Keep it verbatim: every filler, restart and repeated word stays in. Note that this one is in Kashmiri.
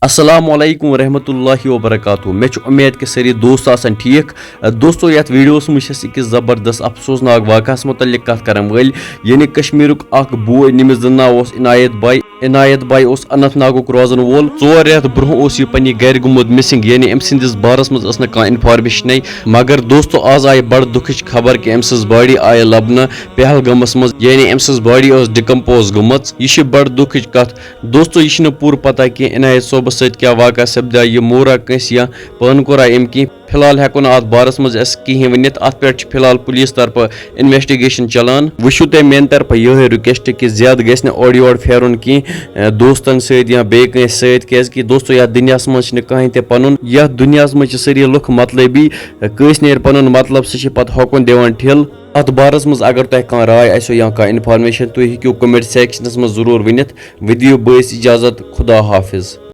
السلام علیکم ورحمۃ اللہ وبرکاتہ۔ مےٚ چھُ اُمید کہِ سٲری دوست آسن ٹھیٖک۔ دوستو، یتھ ویڈیوس منٛز چھِ أسۍ أکِس زبردست افسوسناک واقعس متعلق کتھ کرن وٲلۍ، یعنی کشمیرُک اکھ بوے، ییٚمِس زن ناو اوس عنایت بھائی۔ عنایت بھائی اوس اننت ناگُک روزن وول۔ ژور رٮ۪تھ برونٛہہ اوس یہِ پننہِ گرِ گوٚمُت مسنگ، یعنی أمۍ سٕنٛدِس بارس منٛز ٲس نہٕ کانٛہہ انفارمیشنٕے۔ مگر دوستو، آز آیہِ بڑٕ دُکھٕچ خبر کہِ أمۍ سٕنٛز باڈی آیہِ لبنہٕ پہلگامس منٛز، یعنی أمۍ سٕنٛز باڈی ٲس ڈِکمپوز گٔمٕژ۔ یہِ چھِ بڑٕ دُکھٕچ کتھ۔ دوستو، یہِ چھِنہٕ پوٗرٕ پتہ کینٛہہ عنایت صٲبس سۭتۍ کیٛاہ واقعہ سپدیٛاو، یہِ مورا کٲنٛسہِ یا پانہٕ کوٚرا أمۍ کینٛہہ۔ فی الحال ہٮ۪کو نہٕ اتھ بارس منٛز أسۍ کِہیٖنۍ ؤنِتھ۔ اتھ پٮ۪ٹھ چھِ فی الحال پُلیٖس طرفہٕ انویسٹیگیشن چلان۔ وٕچھِو تُہۍ میٛانہِ طرفہٕ یِہوٚے رِکویسٹ کہِ زیادٕ گژھِ نہٕ اورٕ یورٕ پھیرُن کینٛہہ، اَ، دوستن سۭتۍ یا بیٚیہِ کٲنٛسہِ سۭتۍ، کیٛازِ کہِ دوستو، یتھ دُنیاہس منٛز چھِنہٕ کٕہٕنۍ تہِ پنُن۔ یتھ دُنیاہس منٛز چھِ سٲری لُکھ مطلبی۔ کٲنٛسہِ نیرِ پنُن مطلب، سُہ چھِ پتہٕ ہوکُن دِوان ٹھِل۔ اتھ بارس منٛز اگر تۄہہِ کانٛہہ راے آسیو یا کانٛہہ انفارمیشن، تُہۍ ہیٚکِو کمنٹ سیکشنس منٛز ضروٗر ؤنِتھ۔ وۄنۍ دِیِو بٲیِس اجازت، خدا حافظ۔